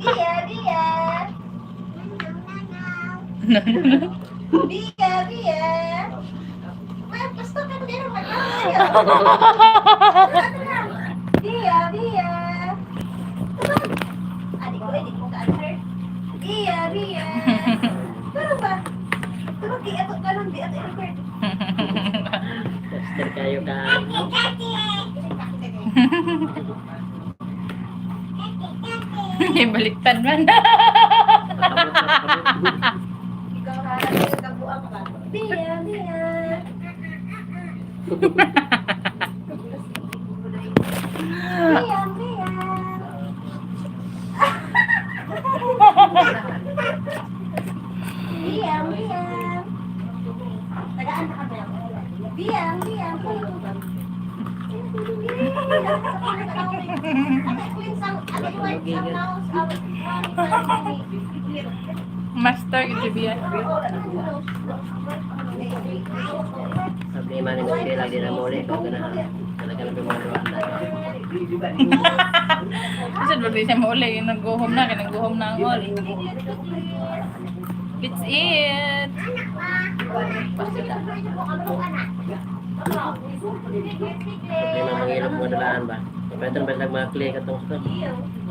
Bia, Bia. Bia, Bia. Well, basta ka din naman. Bia, Bia. Ah, di ko, eh, di ko ka-answer. Bia, Bia. Pero ba? Pero di ato ka lang, di ato i-record. Master kayo ka. Baliktad man. Nakabot, nakabot. Ikaw ha, kabuang ka. Bia, Bia. Bia, Bia. Bia, Bia. Tagaan na kami. Bia, Bia. Master ito biya. Problema ni Michelle, lagi na muli. Kung ganahan. Talaga na mga na. Kasi ba siya mauli, nag-go home na, kaya nag-go home na ang all. Let's eat! Problema mangilok mga dalaan ba? Pwede ba lang mga clay katong sa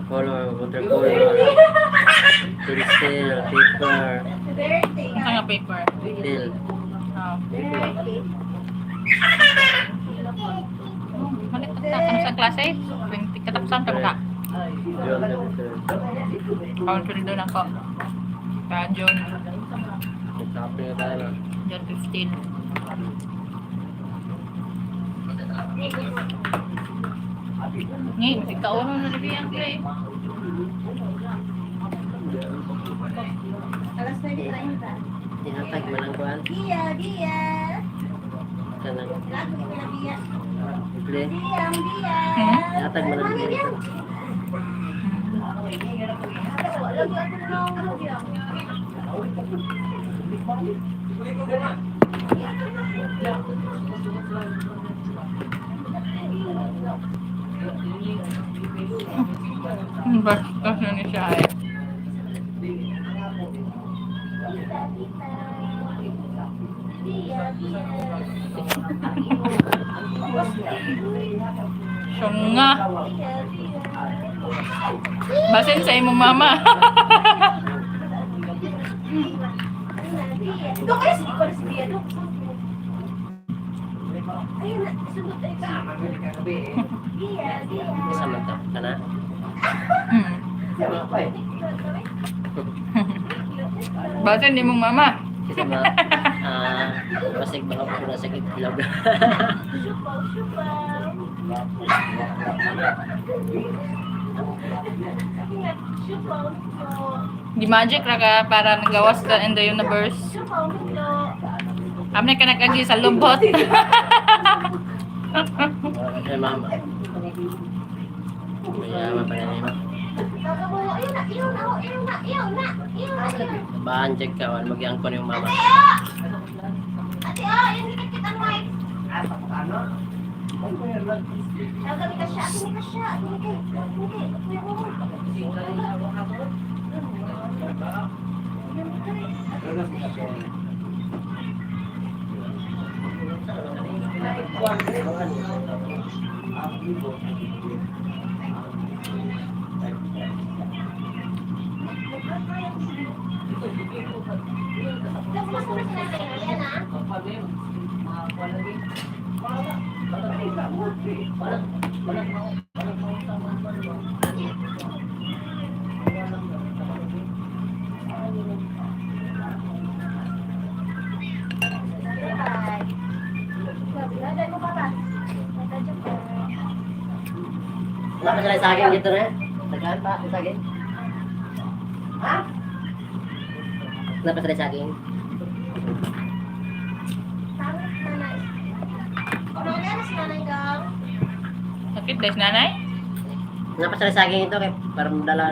color, watercolor, pencil, paper, Ang nga paper. pen. Oh. Malit na ka sa klase. 20 katapusan ka ka. June 23. Council doon ako. Sa June, Nag-shopping na tayo. No? June 15. Ngayon, ikaw na nabiyang ko eh. Alas 9:30. Ihatag man ang kuan. Bia, Bia. Kanang Lagi ko na Bia. clay. Bia, Bia. Hmm? Ihatag man ang clay. Lagi ako na Bia. Bastos na ni siya eh. Bia, Bia. Siya nga. Bia, Bia. Basin sa imong mama. Dok, ay, sige ko na si Bia, Dok. Ayun na, sunod tayo ka. Bia, Bia. Isa man to. Kana? Basin imong mama. Isa ma. Ah, basig baka po na sakit bilog. Shupaw, shupaw. Shupaw, shupaw. Di magic ra ka para nagawas ka in the universe. Shupaw, shupaw. Amne ka nag-agi sa lubot. Ay, mama. Mayaman pa na yun. Ayun na, ayun na, ayun na, ayun na, ayun na, ayun na. Bahan check ka, wala magyangkon yung mama. Ate, oh, yung hikit ang mic. Gagawin ka siya, gawin ka siya, gawin ka, gawin ka, kuya mo. Yan ah. Bye. Lagay mo pa ba? Wala pa sila sa akin dito na. Tagaan pa sa akin. Ha? Wala pa sila sa akin. Pangit nanay. Ano na si nanay daw? Sakit des nanay? Wala pa sila sa akin ito kay para madala.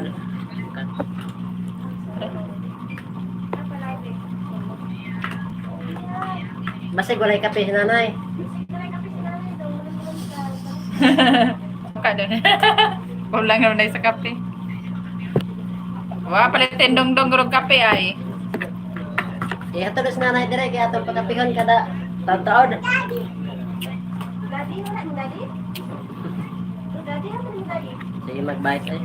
Basig walay kape si nanay. Ka doon. Kulang naman sa kape. Wa palitin dongdong rog kape ay. Ihatod sa nanay dire kay atong pagkapihon kada taon-taon. Daddy, wala ni daddy? Daddy, ano ni daddy? Sige, mag-bite ay.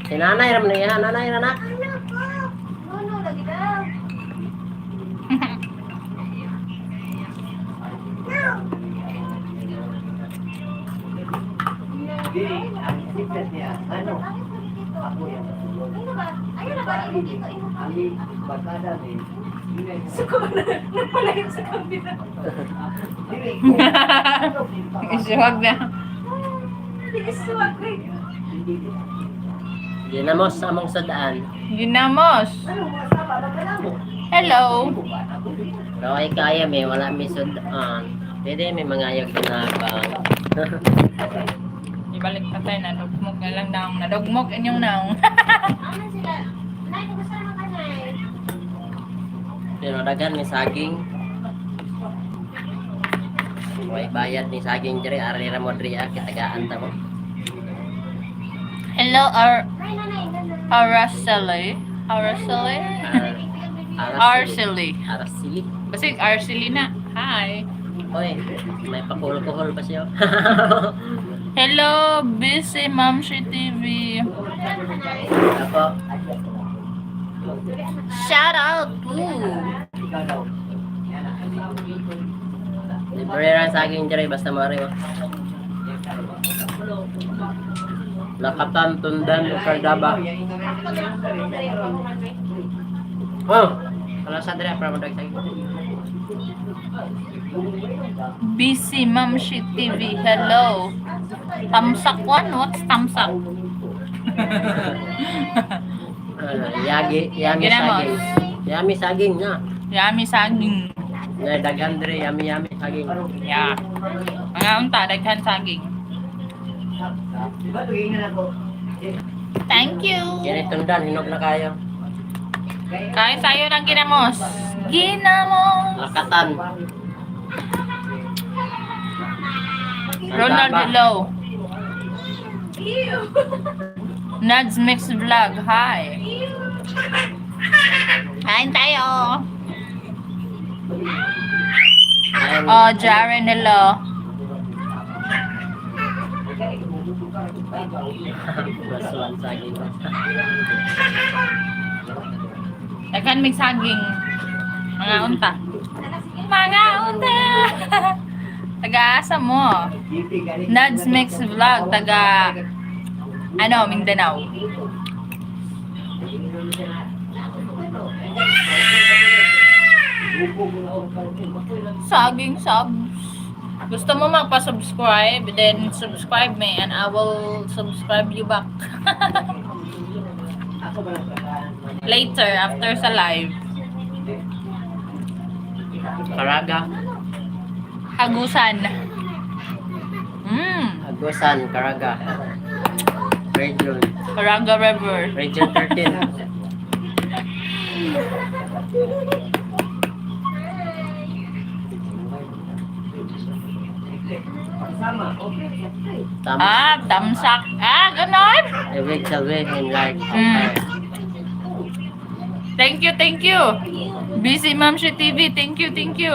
Si nanay ram niya, nanay na. Ano po? No, no, lagi daw. Ano? Ano ba? Ayun na ba? Imo dito, imo pa. Barkada ni. Suko na. Nagpalayo sa camera. Isuwag na. Isuwag ko eh. Ginamos sa among sudaan. Ginamos. Hello. Kaway kaya may wala may sudaan. Pwede may mga ayog ginabang. Ibalik pa tayo, nadugmog na lang naong. Nadugmog inyong naong. Aman sila. Nay, kumusta naman ka, Nay? Pero daghan may saging. Way bayad ni saging diri ari ra mo diri ah, kitagaan ta mo. Hello, Nay, nanay, nanay. Araceli. Araceli? Arceli. Araceli. Basig, Arceli na. Hi. Oy, may pakuhol-kuhol pa siya. Hello, busy Mamshi TV. Ako, Shout out to. Libre ra ang saging diri basta mo ari mo. Lakatan, Tundan, Cordaba. Oh, kalau sa diri para mo saging. Busy Mamshi TV. Hello. Tamsak one? What's tamsak? Ah, yagi, yummy Ginamos. saging. Yummy saging na. Yummy saging. Na daghan diri yummy yummy saging. Yeah. Mga unta, daghan saging. Thank you. Kini Tundan hinog na kayo. Kain tayo ng ginamos. Ginamos. Lakatan. Ronald, hello. Ew. Nads Mix Vlog, hi. Kain tayo. Ayun. Oh, Jaren, hello. Basuan saging. Daghan mig saging. Mga unta. Mga unta. Taga-asa mo. Nads Mix Vlog, taga ano, Mindanao. Saging subs. Gusto mo magpa-subscribe, then subscribe me and I will subscribe you back. Later, after sa live. Caraga. Agusan. Agusan, Caraga. Region. Caraga River. Region 13. Tama. Ah, tamsak. Ah, ganon. Ibig sabihin like. Thank you, thank you. Busy Mamshi TV. Thank you, thank you.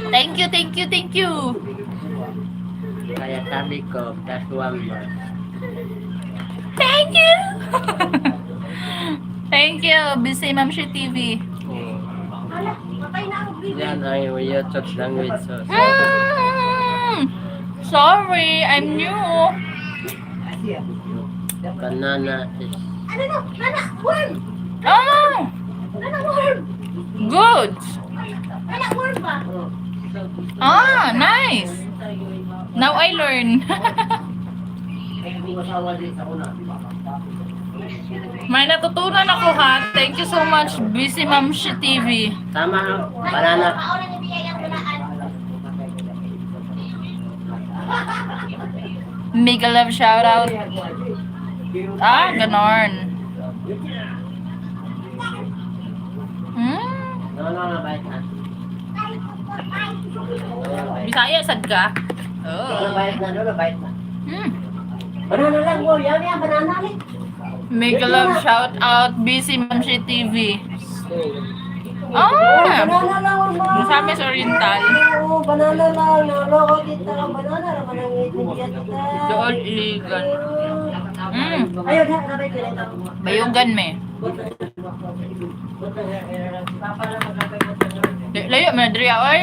Thank you, thank you, thank you. Kaya sabi ko, plus one ba? Thank you. Thank you, Busy Mamshi TV. Hala, patay na ang baby. Yan ang YouTube language. So, Sorry, I'm new. Banana is Ano no? Nana, worm! Oh, Nana, worm! Good. Nana, worm ba? Ah, nice. Now I learn. May natutunan ako ha. Thank you so much, Busy Mamshi TV. Tama, no? Banana. Pauna ni Bia yung dulaan. Mega love shout out. Ah, ganon. No, bait na. No, bait. Bisaya, sad ka? No, Oh. bait na. No, bait na. Banana lang, wow. Yummy ang banana ni. Mega love shout out Busy Mamshi TV. Ah! Banana lang, oh, Misamis Oriental. Oo, banana lang. Naloko kita. Banana lang ang ngiti kita. Dool Iligan. Ayun, ha, nabay ko na ito. Bayugan me. Layo man diri oy.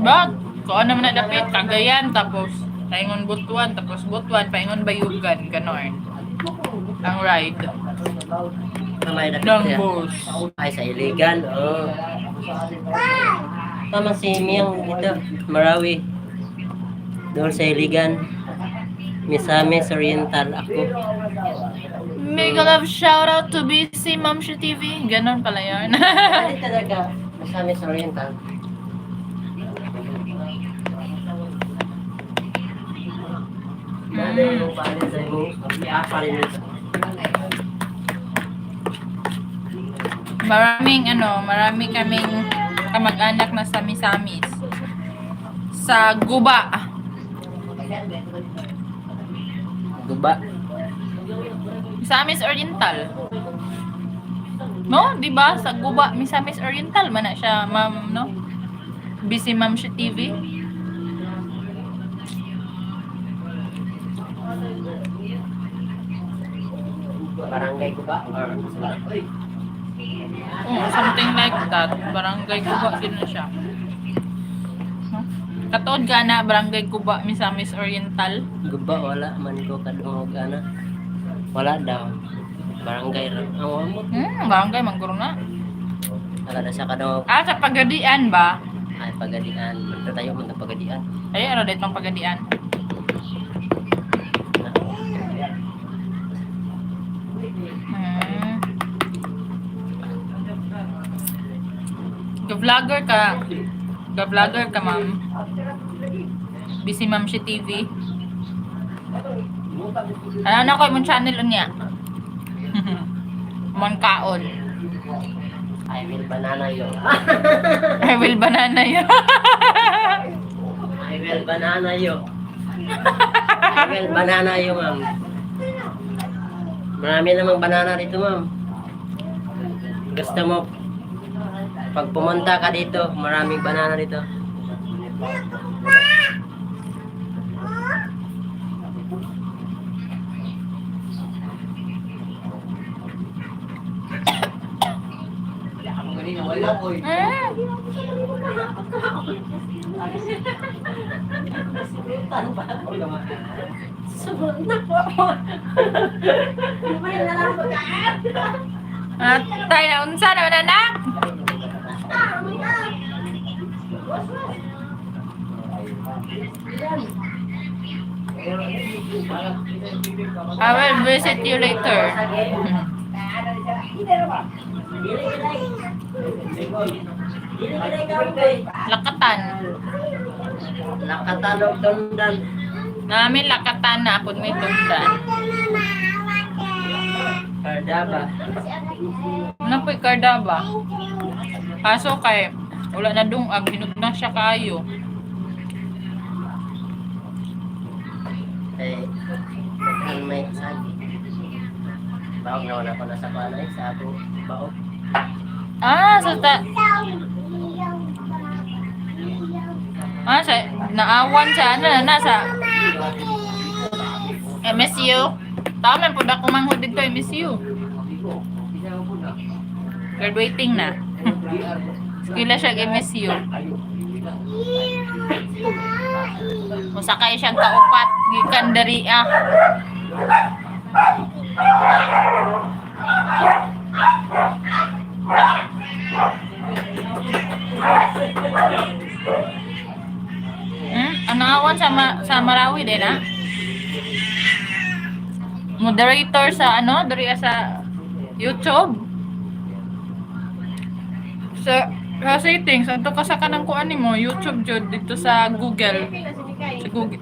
Bak, kuan naman na dapit Cagayan tapos paingon Butuan tapos Butuan paingon Bayugan ganon. Ang ride Kamay na ng bus. Ay, sa Iligan, oh. Tama si Miyang dito, Marawi. Doon sa Iligan. Misamis Oriental ako. Mega love shout out to BC Mamshi TV. Ganon pala yun. Ay, talaga. Misamis Oriental. Maraming ano, marami kaming kamag-anak na sami-samis. Sa Guba. Guba. Misamis Oriental. No, 'di ba? Sa Guba, Misamis Oriental man na siya, ma'am, no? Busy Ma'am siya TV. Barangay Guba. Or Oh, something like that. Barangay Guba din na siya. No? Katuod ka na, Barangay Guba, Misamis Oriental. Guba wala man ko kadungog ana. Wala daw. Barangay ra. Ang mo. Barangay Mangguro na. Wala na siya kadungog. Ah, sa Pagadian ba? Ay Pagadian. Tayo man sa Pagadian. Ay, ano dito ang Pagadian? Ga-vlogger ka. Ga-vlogger ka, ma'am. Busy Ma'am si TV. Ano na ko imong channel unya? Mon kaon. I will banana you. I will banana you. I will banana you. I will banana you, ma'am. Marami namang banana dito, ma'am. Gusto mo, pag pumunta ka dito, maraming banana dito. At tayo na unsa naman anak? I will visit you later. Lakatan. Nakatalog tundan. Namin lakatan na apod may tundan. Cardaba. Ano po ba? Kaso kay wala na dungag, hinog na siya kaayo. Eh, ang may sagi. Baog na wala ko na sa kuan ay sa ako. Baog. Ah, sa ta Ah, sa naawan sa ano na na sa MSU. Tama man pud ako manghod dito MSU. Graduating na. Skila siya og MSU. Musakay siyang kaupat gikan diri ah. Ang naawan sa sa Marawi din ah. Moderator sa ano, diri ah, sa YouTube. Sa settings, anto ka sa kanang kuan nimo, YouTube jud dito sa Google. Sa Google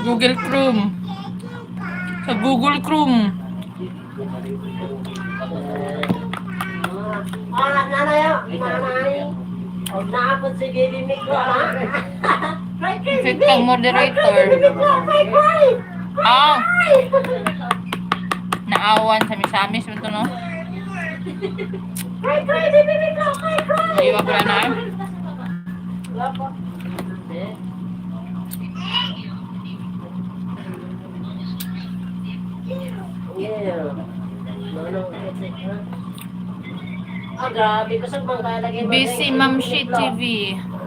Google Chrome. Sa Google Chrome. Ah, nanay, oh, nanay. Og naapod si Baby Miklo, ha? Fit kang moderator. Miklo, cry, cry. Wow! Naawan sa misamis mo to, no? Cry, cry, baby, baby, cry, cry. Iwa pala na eh. Wala pa. Eh. Yeah. No, no, it's it, huh? Ah, grabe. Kusog bang kaya lagi mo? Busy Mamshi TV.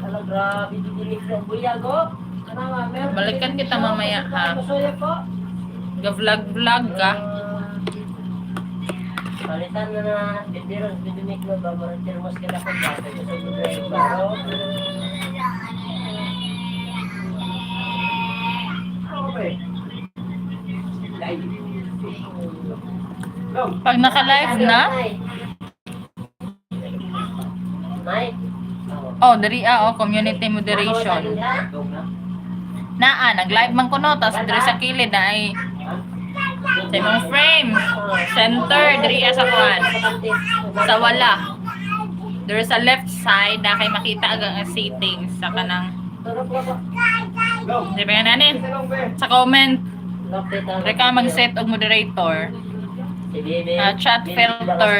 Ala, grabe. Didinig ng buyago. Ano, ma'am? Meron Balikan kita mamaya, ha? Kusuyo po. Ga-vlog-vlog ka. Palitan na na, bibiro, bibinik mo ba, marang termos ka na kung bakit gusto mo na yung baro. Pag naka-live na, Nay. oh, diri ah, oh, community moderation. Naa, nag-live man ko no, tapos diri sa kilid na ay sa imong frame, center, diri ah sa kuan. Sa wala. Diri sa left side na kay makita ang settings sa kanang di ba yan ani? Sa comment, diri ka mag-set og moderator. Ah, chat filter.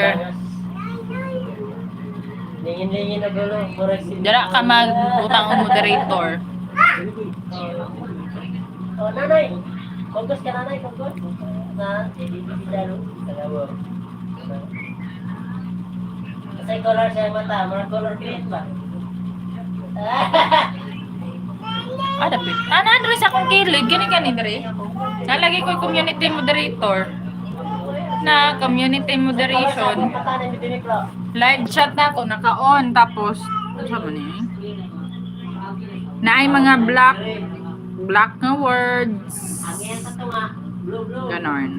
Lingin-lingin na gulo. Murag si- Dira ka magbutang og moderator. Oh, nanay. Kongkos ka nanay, kongkos. Na, si Bibi Bidalo. Kalawo. Kasi color sa mata, mga color green ba? Ah, dapit. Ah, naa diri sa akong kilid, gani gani diri. Nalagay ko yung community moderator. Na community moderation. Mata na Bibi Miklo. Live chat na ako, naka-on. Tapos, ano sa mo ni? Naay mga black, black nga words. Ang iyang tatunga, blue blue. Ganon.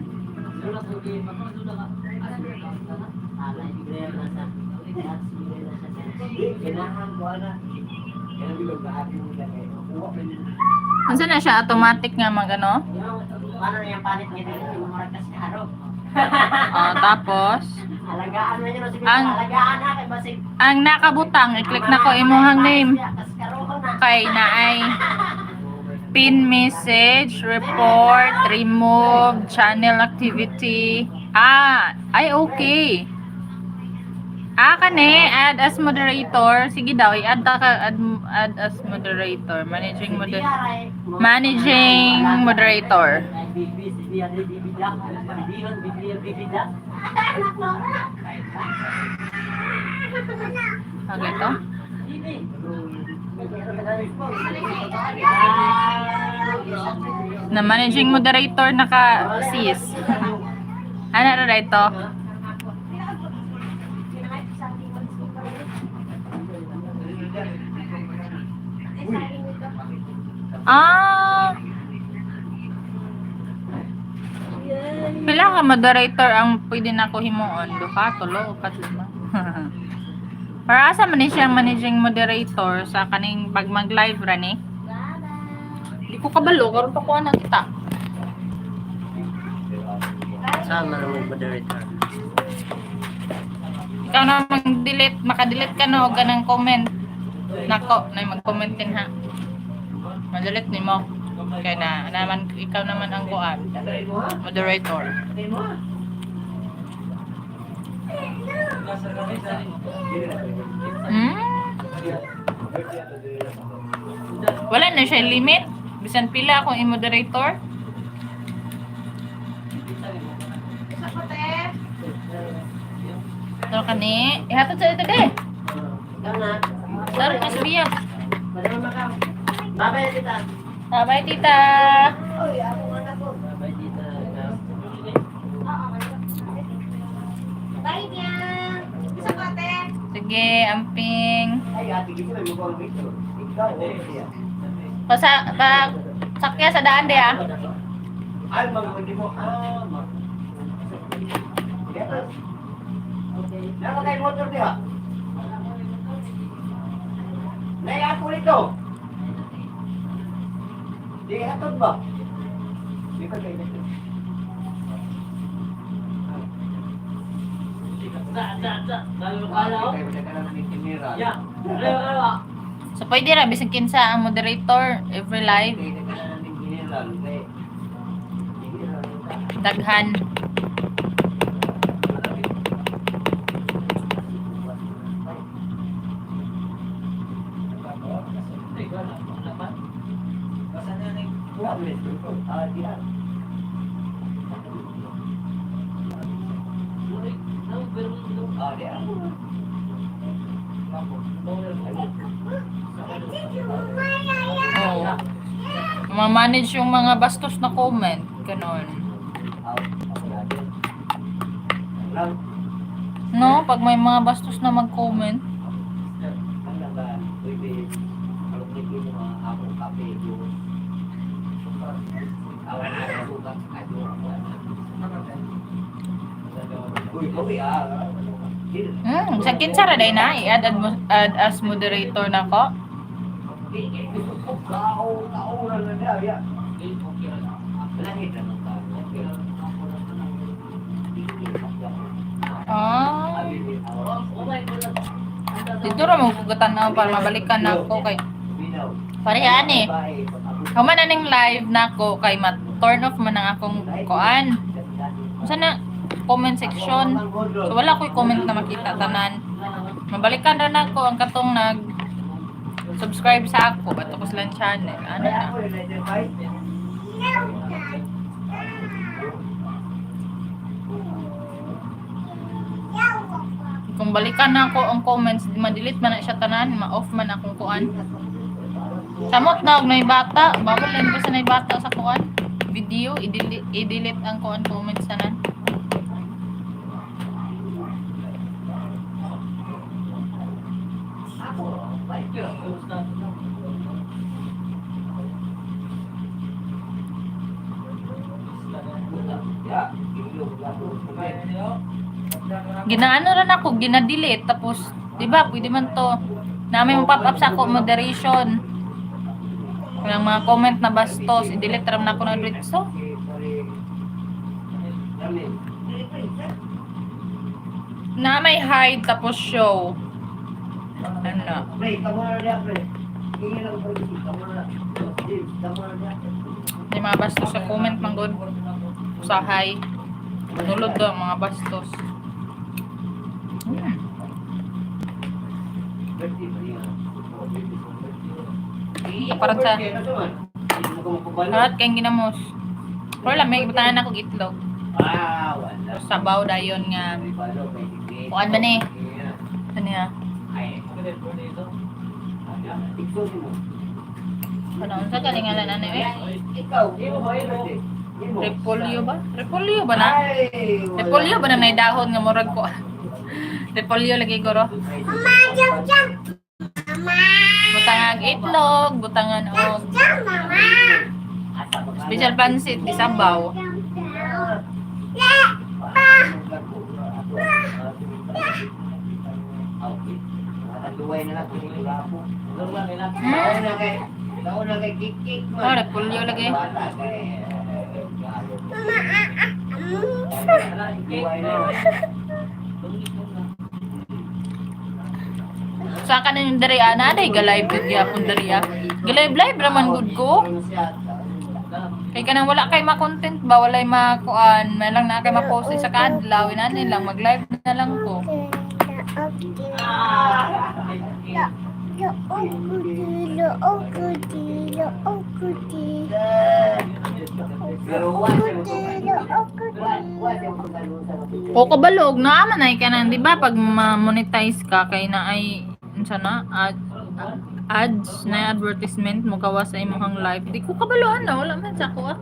Unsa na siya automatic nga mag ano? Ano na yung palit niya dito? Yung murag kasi haro. Oh, tapos Alagaan na niya. Sige, alagaan na. Kay basig. ang nakabutang i-click na ko imuhang name Kaskaroon na. kay naay pin message, report, remove, channel activity. Ah, ay okay. Ah, kani, add as moderator. Sige daw, i-add ta ka, add, add as moderator. Managing moderator. Okay to? Na managing moderator naka sis. Ano na ito? Ah. Pila ka moderator ang pwede na ko himuon? Duha, tulo, upat, lima. Para asa man ni siyang managing moderator sa kaning pag mag-live ra ni? Di ko kabalo karon pa ko nakita. Saan na naman moderator? Ikaw na mag-delete, maka-delete ka no og ganang comment. Nako, na mag-comment din ha. Ma-delete nimo. Kay na naman ikaw naman ang kuan, moderator. Wala na siya limit. Bisan pila akong i-moderator. Isa ko, te. Ito kani. Ihatod sa ito de. Ikaw na. Sorry, mas biya. Madama makaw. Bye-bye, tita. Bye-bye, tita. Uy, ako nga na po. Bye-bye, tita. Bye, Biang. Isa ko, te. Sige, amping. Ay, ate, gusto mo yung picture. Ikaw, oh, siya. Pasa, pa, sakya sa daan de ah. Ay, mag-undi mo. Ah, mag. Okay. Meron kayo motor diha? Nay, ako nito. Di hatod ba? Di ka kayo nito. So, pwede ra, bisan kinsa ang moderator every live. Daghan. Oo. Ma-manage yung mga bastos na comment. Ganon. No, pag may mga bastos na mag-comment. Sa kinsa ra day na i-add add as moderator na ko. Ah. Dito ra mo kugatan na para mabalikan na ako kay parehan eh. Human na ning live nako kay ma-turn off man ang akong kuan. Unsa na comment section. So wala ko'y comment na makita tanan. Mabalikan ra nako ang katong nag subscribe sa ako bato ko silang channel. Ano na? Kung balikan na ako ang comments, ma-delete man na siya tanan, ma-off man akong kuan. Samot na og nay bata, bawal lang basta nay bata sa kuan. Video, i-delete, i-delete ang kuan comments tanan. Ginaano ra nako, gina-delete tapos 'di ba, pwede man to. Na may pop up sa ako moderation. Kanang mga comment na bastos, i-delete ra man ako na diretso. Na may hide tapos show. Ano? May mga bastos sa comment man gud. Usahay. Nulod daw ang mga bastos. Para sa lahat kayong ginamos. Pero lang, may butangan ako itlog. Sabaw dayon nga. Kuan ba ni? Ano niya? Ano unsa galing ngalan ano eh? Repolyo ba? Repolyo ba na? Repolyo ba na nay dahon nga murag ko? Repolyo lagi ko ro. Butangan itlog, butangan og special pansit, gisabaw. Oh, repolyo lagi. Sa kanin yung diri ana day galay gud gyapon diri ah. Galay live raman gud ko. Kay kanang wala kay ma-content ba, walay makuan, may lang na kay ma-post sa kaadlaw, inani lang mag-live na lang ko. O kabalog na man ay kanan, di ba? Pag ma-monetize ka kay na ay unsa na ads na advertisement mo gawa sa imong live. Di ko kabaloan na wala man sa ako ah.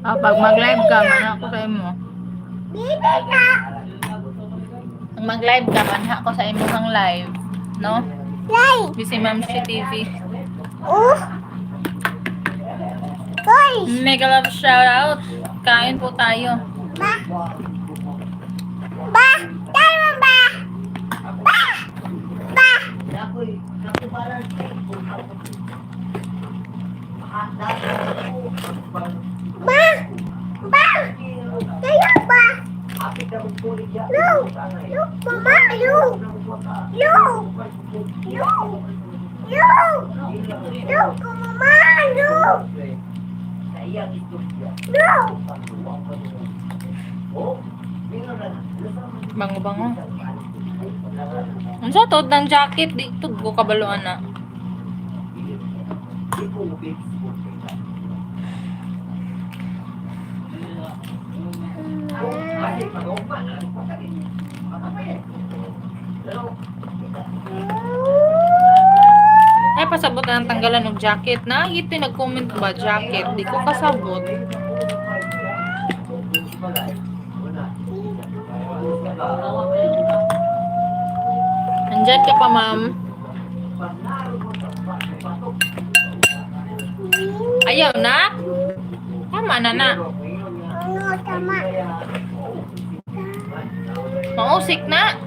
Ah, pag mag-live ka, man ako sa imo. Pag mag-live ka, manha ko sa imong live, no? Busy Ma'am si TV. Mega love shout out. Kain po tayo. Ba! Ba! Kaya ba? No! Look, mama! Look! Look! Look! Look! Look, mama! Look! Look! Bango-bango. Unsa to ng jacket dito ko kabaloan na. Ay pasabot na ang tanggalan og jacket na. Ito nag-comment ba jacket? Di ko kasabot. Nandyan ka pa, ma'am. Ayaw na? Tama na na. Ano, tama. Mausik na.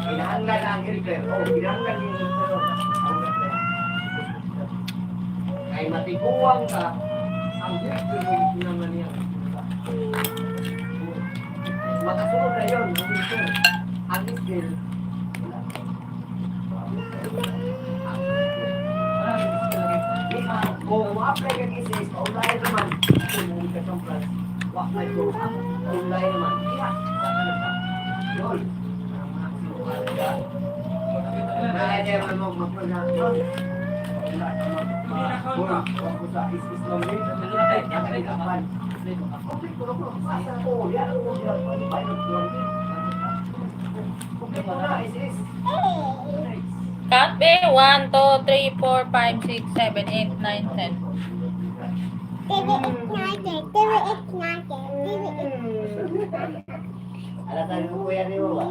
Kinahanglan ang helper. Oh, kinahanglan yung helper. Ang helper. Kay matiguang ka, ang helper mo yung kinahanglan niya. Makasunod na yun, ang helper. Ang skill, wala. Kung ma-apply ka ng SS, online naman. Kung ka sa plus, wa may go. Online naman. Iya, saka na ka. Yun. Count be. 1, 2, 3, 4, 5, 6, 7, 8, 9, 10. TV ignited. TV ignited. TV Alatan mo kuya ni mo ba?